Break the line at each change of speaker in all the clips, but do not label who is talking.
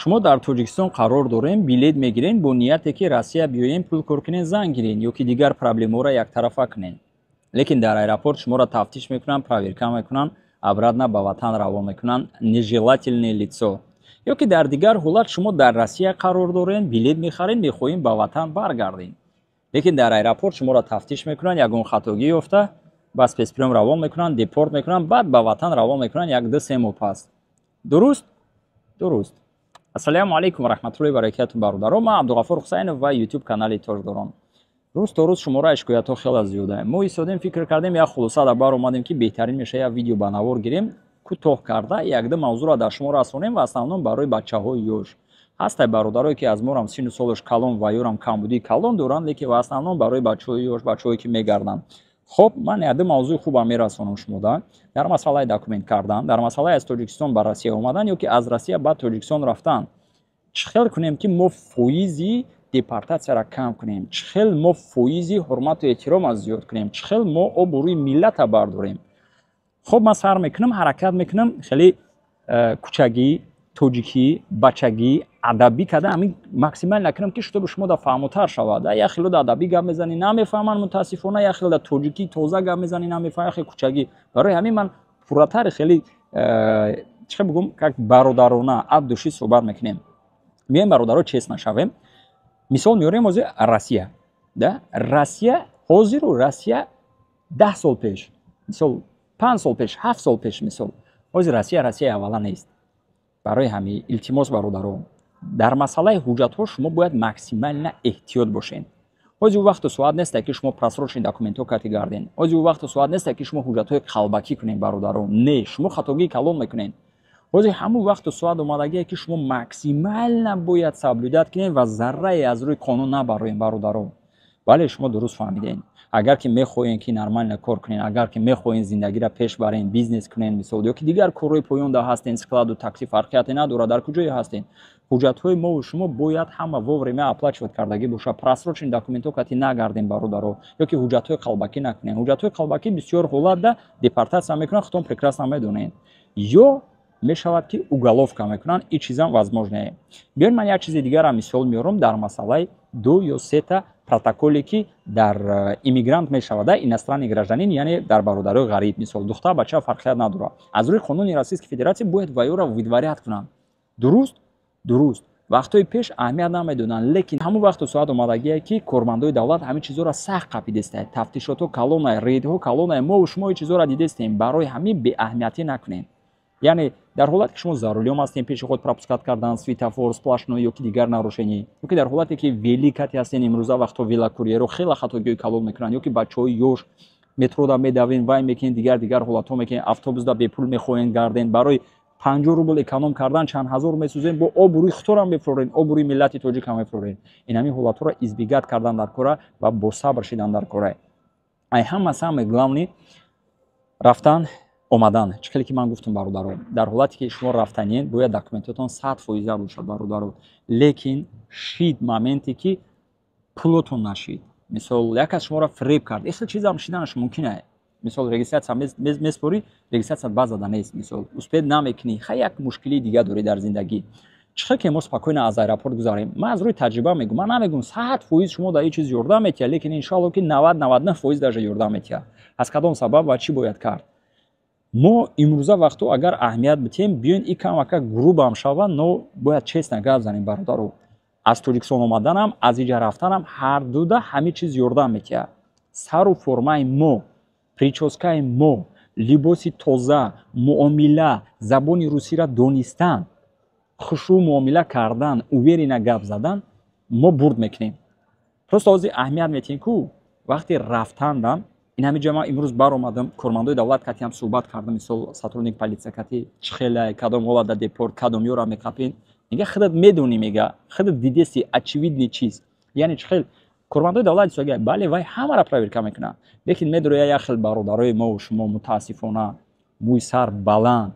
Шумо дар Тоҷикистон қарор дорем, билет мегирен бо нияте, ки Россия биёем, пул кор кунен, зан гирен ё ки дигар проблемаҳоро яктарафа кунен. Лекин дар аэропорт шуморо тафтиш мекунанд, проверка мекунанд, обратно ба ватан равон мекунанд, нежелательное лицо. Ё ки дар дигар ҳолат шумо дар Россия қарор дорен, билет мехарен, мехоҳем ба ватан баргардем. Лекин дар аэропорт шуморо тафтиш мекунанд, ягон хатогӣ ёфта, ба спецприём равон мекунанд, депорт мекунанд, баъд ба ватан равон мекунанд як 2-3 моҳ пас. Дуруст? Дуруст. Ассалому алайкум ва раҳматуллоҳи баракату, бародаро. Ман Абдуғафур Ҳусайнов ва YouTube канали Тоҷдорон. Рӯз то рӯз шумораи шикоятҳо хеле зиёда. Мо истодем, фикр кардем, як хулоса дар бар омадем, ки беҳтарин меша як видео ба навор гирем, кӯтоҳ карда якду мавзӯъро дар шумо расонем ва основном барои бачаҳои ёш. Ҳастай бародарое, ки аз морам сину солаш калон ва ёрам камбудии калон доранд, лекин в основном барои бачаҳои ёш, бачаҳое, ки мегарданд. Хоб, ман якду мавзӯи хубам мерасонам шумода дар масъалаи документ кардан, дар масъалаи аз Тоҷикистон ба Россия омадан ё ки аз Россия ба Тоҷикистон рафтан. Чӣ хел кунем, ки мо фоизи депортатсияро кам кунем? Чӣ хел мо фоизи ҳурмату эҳтирома зиёд кунем? Чӣ хел мо обрӯи миллата бардорем? Хоб, ман сар мекунам, ҳаракат мекунам хеле кӯчагӣ, тоҷикӣ, бачагӣ, адабӣ карда, ҳамин максимально накунам, ки чтобы шумо да фаҳмотар шавад. Як хело да адабӣ гап мезанӣ, намефаҳманд, мутаассифона, як хело да тоҷикӣ тоза гап мезанӣ, намефаҳманд, як хел кӯчагӣ. Барои ҳамин ман пурратари хеле чӣ хел бигӯм, как бародарона, от души суҳбат мекунем. Биёем, бародаро, честно шавем. Мисол меорем: ҳозир Россия да, Россия ҳозиру Россия 10 сол пеш, мисол, 5 сол пеш, 7 сол пеш, мисол. Ҳозир Россия Россияи аввала нест. Барои ҳамин, илтимос, бародаро, дар масъалаи ҳуҷҷатҳо шумо бояд максимально эҳтиёт бошед. Ҳозир ӯ вақту соат несте, ки шумо просроченный документҳо кати гарден. Ҳозир ӯ вақту соат несте, ки шумо ҳуҷҷатҳои қалбакӣ кунед, бародаро. Не, шумо хатогии калон мекунед. Ҳозир ҳамун вақту соат омадагие, ки шумо максимально бояд соблюдать кунед ва заррае аз рӯи қонун набароем, бародаро. Бале, шумо дуруст фаҳмидед. Агар ки мехоҳем, ки нормально кор кунед, агар ки мехоҳем, зиндагиро пеш барем, бизнес кунед, мисол, ё ки дигар корҳои поёнда ҳастен, складу, такси, фарқияте надорад, дар куҷое ҳастен, ҳуҷҷатҳои мову шумо бояд ҳама вовремя оплачивать кардагӣ бошад. Просроченный документҳо кати нагардем, бародаро, ё ки ҳуҷҷатҳои қалбакӣ накунем. Ҳуҷҷатҳои қалбакӣ бисёр ҳолатда депортатсия мекунанд, худтон прекрасно медонед, ё мешавад, ки уголовка мекунанд. Ин чизам возможно. Биёед, ман як чизи дигарам мисол меорам дар масъалаи ду ё сета протоколе, ки дар иммигрант мешавад, иностранный гражданин, яъне дар бародарои ғариб, мисол, духтар, бача, фарқият надорад. Аз рӯи қонуни Российской Федерация бояд ваёра выдворять кунанд. Дуруст? Дуруст. Вақтҳои пеш аҳамият намедоданд, лекин ҳамон вақту соат омадагие, ки кормандои давлат ҳамин чизҳоро сахт қапидестанд. Тафтишотҳо калонай, рейдҳо калонай, мову шумо ин чизҳоро дидестем. Барои ҳамин беаҳамиятӣ накунем. Яъне дар ҳолате, ки шумо за рулём ҳастем, пеши худ пропускать кардан, светофор, сплошной ё ки дигар нарушение, ё ки дар ҳолате, ки великати ҳастен, имрӯза вақто велокурьерро хеле хатогиҳои калон мекунанд, ё ки бачаҳои ёш метрода медавен, вай мекунен, дигар дигар ҳолатҳо мекунен, автобусда бепул мехоҳен гарден, барои 50 рубл эконом кардан чанд ҳазор месӯзен, бо обрӯи хуторам мефурорен, обрӯи миллати тоҷикам мефурорен. Ин ҳамин ҳолатҳоро избегать кардан дар кора ва босабр шидан дар кора. Ай ҳама самое главный рафтан омадан. Чӣ хеле ки ман гуфтам, бародаро, дар ҳолате, ки шумо рафтаниен, бояд документотон 100 фоиза бошад, бародаро. Лекин шид моменте, ки пулотон нашид, мисол, як кас шуморо фиреб кард, ихел чизам шиданаш мумкин е. Мисол, регистрация меспорӣ, регистрация базада нест, мисол, успеть намекунӣ, хай, як мушкилии дига дорӣ дар зиндагӣ. Чӣ хел ки мо спокойно аз аэропорт гузарем? Ман аз рӯи таҷриба мегӯм. Ман намегӯм, 100% шумо дар ин чиз ёрдам метиҳад, лекин иншоалло, ки 90, 99% даже ёрдам метиҳад. Аз кадом сабаб ва чӣ бояд кард? Мо имрӯза вақтҳо агар аҳамият битем, биён, и камака грубо ам шава, но бояд честно гап занем, бародаро. Аз Тоҷикистон омаданам, аз иҷа рафтанам, ҳардуда ҳамин чиз ёрдам метиҳад: сару формаи мо, прическаи мо, либоси тоза, муомила, забони русиро донистан, хушрӯ муомила кардан, уверенно гап задан, мо бурд мекунем. Просто ҳозир аҳамият метиҳем ку вақти рафтандам. Ин ҳамин ҷа ман имрӯз баромадам, кормандои давлат кати ҳам суҳбат кардам, мисол, сотрудник полиция кати: чӣ хеле, кадом ҳолата депорт, кадом ёра меқапен? Мега, худат медонӣ, мега, худат дидеси, очевидный чиз. Яъне чӣ хел кормандои давлат исога, бале, вай ҳамаро проверка мекунад, лекин медроя як хел бародарои мову шумо, мутаассифона, мӯи сар баланд,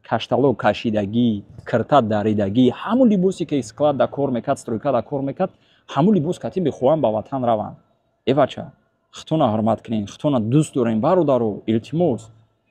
каштало кашидагӣ, кирта даридагӣ, ҳамун либосе, ки склад да кор мекард, стройка да кор мекард, ҳамун либос кати мехоҳанд ба ватан раванд. Э, бача, худтона ҳурмат кунем, худтона дӯст дорем, бародаро, илтимос.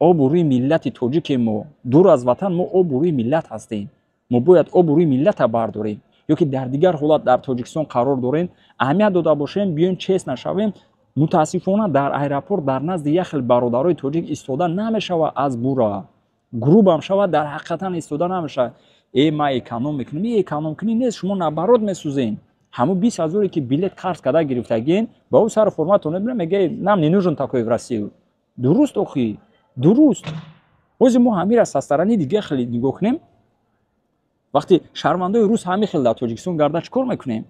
Обрӯи миллати тоҷике мо дур аз ватан, мо обрӯи миллат ҳастем. Мо бояд обрӯи миллата бардорем. Ё ки дар дигар ҳолат дар Тоҷикистон қарор дорем, аҳамият дода бошем, биёем, чест нашавем. Мутаассифона, дар аэропорт дар назди як хел бародарои тоҷик истода намешавад. Аз бура грубам шавад, дар ҳақиқатан истода намешавад. Э, ма эконом мекунем, и эконом кунӣ нест, шумо наоборот месӯзен. Ҳамун 20 ҳазоре, ки билет қарз карда гирифтагиен, ба ӯ сару форматон мебинам, мега: «Нам не нужен такой в Россию». Дуруст, охи, дуруст. Ҳозир мо ҳамира со стороны дига хеле нигоҳ кунем. Вақте шаҳрвандои рус ҳамин хел дар Тоҷикистон гарда, чӣ кор мекунем?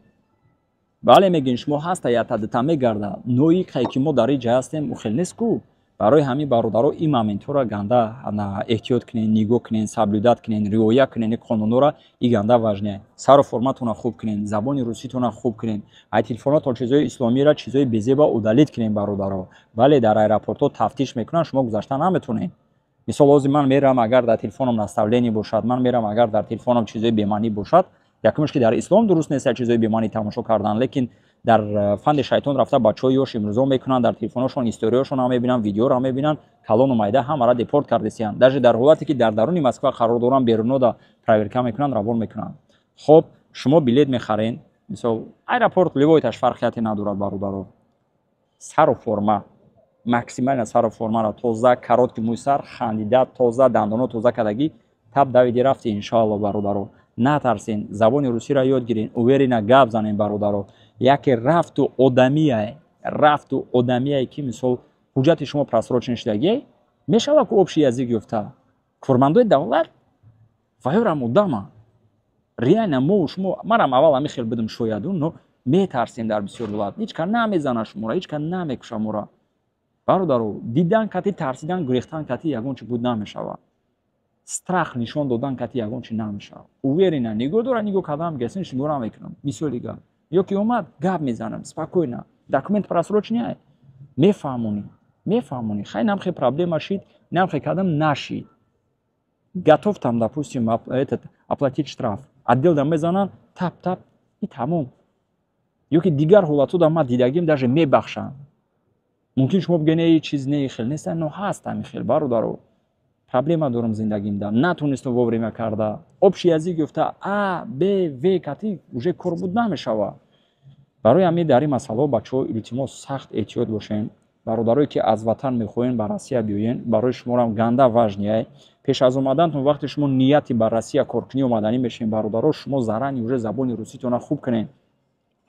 Бале, мегӯем, шумо ҳаста, ятадита мегарда, нои қай ки мо дар ин ҷа ҳастем, ӯ хел нест ку. Барои ҳамин, бародаро, ин моментҳоро ганда эҳтиёт кунен, нигоҳ кунен, соблюдать кунен, риоя кунен қонунҳоро. И ганда важный. Сару форматона хуб кунен, забони руситона хуб кунен, ай телефонотон чизои исломиро, чизои безеба удалить кунен, бародаро. Бале, дар аэропортҳо тафтиш мекунанд, шумо гузашта наметонед. Мисол, ҳозир ман мерам, агар дар телефоном наставление бошад, ман мерам, агар дар телефоном чизои бемаънӣ бошад. Якумш, ки дар ислом дуруст нест чизои бемаънӣ тамошо кардан, лекин дар фанди шайтон рафта, бачаҳои ёш имрӯзо мекунанд, дар телефоношон историёшонро мебинанд, видеоро мебинанд, калону майда ҳамара депорт кардесиянд. Даже дар ҳолате ки дар даруни Москва қарор доранд, берунода проверка мекунанд, равон мекунанд. Хоб, шумо билет мехарен, мисол, аэропорт любойташ фарқияте надорад, бародаро. Сару форма максимально, сару формаро тоза, короткий мӯи сар, хандида, тоза, дандоно тоза кардагӣ, тап давиди рафти, иншоалло. Бародаро, натарсен, забони русиро ёд гирен, уверенно гап занен, бародаро. Яке рафту одамие, рафту одамие, ки мисол ҳуҷҷати шумо просрочен шудагие, мешавад ку общий язык ёфта. Кормандои давлат ваёрам одама реально. Мо шумо, манам аввал ҳамин хел будем шояду, но метарсем. Дар бисёр ҳолат ҳеч кас намезана шуморо, ҳеч кас намекуша моро, бародаро. Дидан кати тарсидан, гурехтан кати ягон чи буд намешавад, страх нишон додан кати ягон чи намешавад. Уверенно нигоҳ дора, нигоҳ кардам, гасинш нигоҳ намекунам. Мисоли гап, ё ки омад, гап мезанам спокойно. Документ просроченный мефаҳмонӣ, мефаҳмонӣ. Хай, намхе проблема шид, намхе кардам нашид, готов там, допустим, этот, оплатить штраф. Отделда мезананд, тап тап и тамом. Ё ки дигар ҳолатҳо да ман дидагим, даже мебахшанд. Мумкин шумо бигӯед: «Не, чиз не, хел нест», но ҳаст ҳамин хел, бародаро. Проблема дорам зиндагимда, натонистам вовремя карда, общий язык ёфта, а б в кати уже кор буд намешавад. Барои ҳамин дар ин масъалаҳо, бачаҳо, илтимос, сахт эҳтиёт бошем. Бародарое ки аз ватан мехоҳем ба Россия биёен, барои шуморам ганда важный. Пеш аз омадантон, вақте шумо нияти ба Россия коркунӣ омаданӣ мешавем, бародаро, шумо заранее уже забони руситона хуб кунед.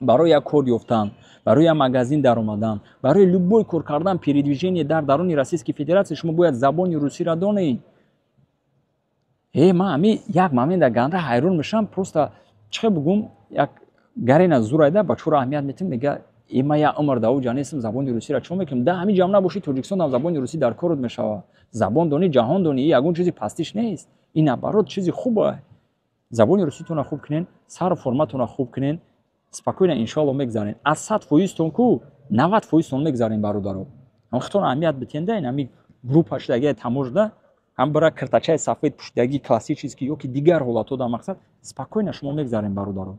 Барои як кор ёфтан, барои як магазин даромадан, барои любой кор кардан, передвижение дар даруни Российской Федерация, шумо бояд забони русиро донед. Э, ман ҳами як момента ганда ҳайрон мешавам. Просто чӣ бугум, як гарена зурайда бачаҳоро аҳамият метем, мега: «Э, ман як умр дар оҷа нестам, забони русиро чӣ мекунам?» Да ҳамин ҷам набошӣ, Тоҷикистон забони русӣ дар корот мешавад. Забон донӣ, ҷаҳон донӣ. Ягон чизи пастиш нест, ин наоборот чизи хуба. Забони руситонро хуб кунен, сару форматонро хуб кунен, спокойно, иншоалло, мегзарен. Аз 100 фоизтон ку 90 фоизтон мегзарен, бародаро. Хитон аҳамият битенда. Ин ҳами группа шудаги таможда ҳам бара киртачаи сафед пӯшидаги классический ё ки дигар ҳолатҳо, дар мақсад спокойно шумо мегзарем, бародаро.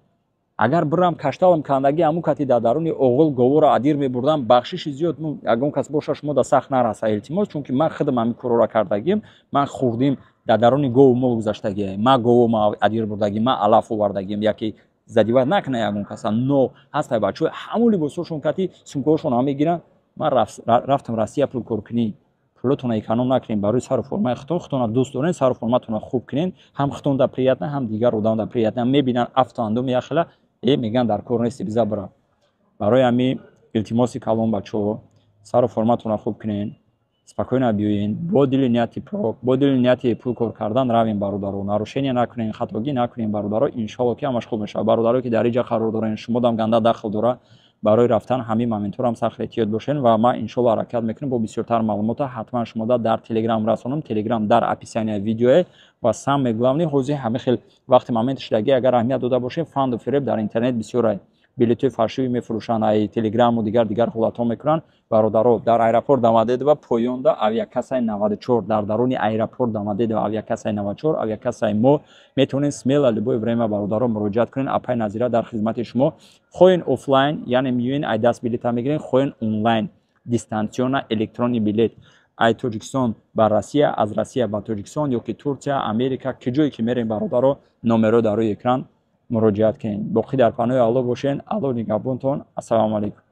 Агар бирам кашталам кандаги, ҳамун кати дар даруни оғил говора адир мебурдам, бахшиши зиёд, ягон кас боша, шумо да сахт нараса, илтимос, чунки ман худам ҳамин корора кардагим. Ман хурдим, дар даруни гову мол гузаштагиам, ман гову адир бурдагим, ман алаф овардагим. Яке задевать накуна ягон каса, но ҳастай бачаҳои ҳамун либосҳошон кати сумкаҳошон ҳам мегиранд. Ман рафтам Россия пул коркунӣ. Пулотонро эконом накунем барои сару формаи худтон. Худтонро дӯст дорен, сару форматонро хуб кунен, ҳам худтонда приятно, ҳам дигар одамда приятно. Мебинанд афту андоми яхела, э, мегӯянд: «Дар кор нести, биза бира». Барои ҳамин илтимоси калон, бачаҳо, сару форматонро хуб кунен, спокойно биёен, бо дили нияти пок, бо дили нияти пул кор кардан равем, бародаро. Нарушение накунем, хатогӣ накунем, бародаро, иншолло, ки ҳамаш хуб мешавад. Бародаро, ки дар иҷа қарор дорен, шумодам ганда дахл дора барои рафтан, ҳамин моментҳоро сахт эҳтиёт бошен. Ва ман иншолло ҳаракат мекунам, бо бисёртар маълумота ҳатман шумода дар Телеграм расонам. Телеграм дар описания видеое. Ва самое главное, ҳозир ҳамин хел вақти момент шудагӣ, агар аҳамият дода бошем, фанду фиреб дар интернет бисёр, билетҳои фальшивый мефурӯшанд, ай Телеграму дигар дигар ҳолатҳо мекунанд. Бародаро, дар аэропорт Домодедово поёнда авиакассаи 94, дар даруни аэропорт Домодедово авиакассаи 94, авиакассаи мо, метавонед смело любое время, бародаро, муроҷиат кунед. Апай Назира дар хизмати шумо. Хоҳен офлайн, яъне миёен, ай даст билета мегирен, хоҳен онлайн, дистанционно, электронный билет. Ай Тоҷикистон ба Россия, аз Россия ба Тоҷикистон ё ки Турсия, Америка, ки ҷое ки мерем, бародаро, номеро дар рӯи экран, муроҷиат кунед. Боқӣ дар паноҳи Алло бошен. Алло нигаҳбонтон. Ассалому алайкум.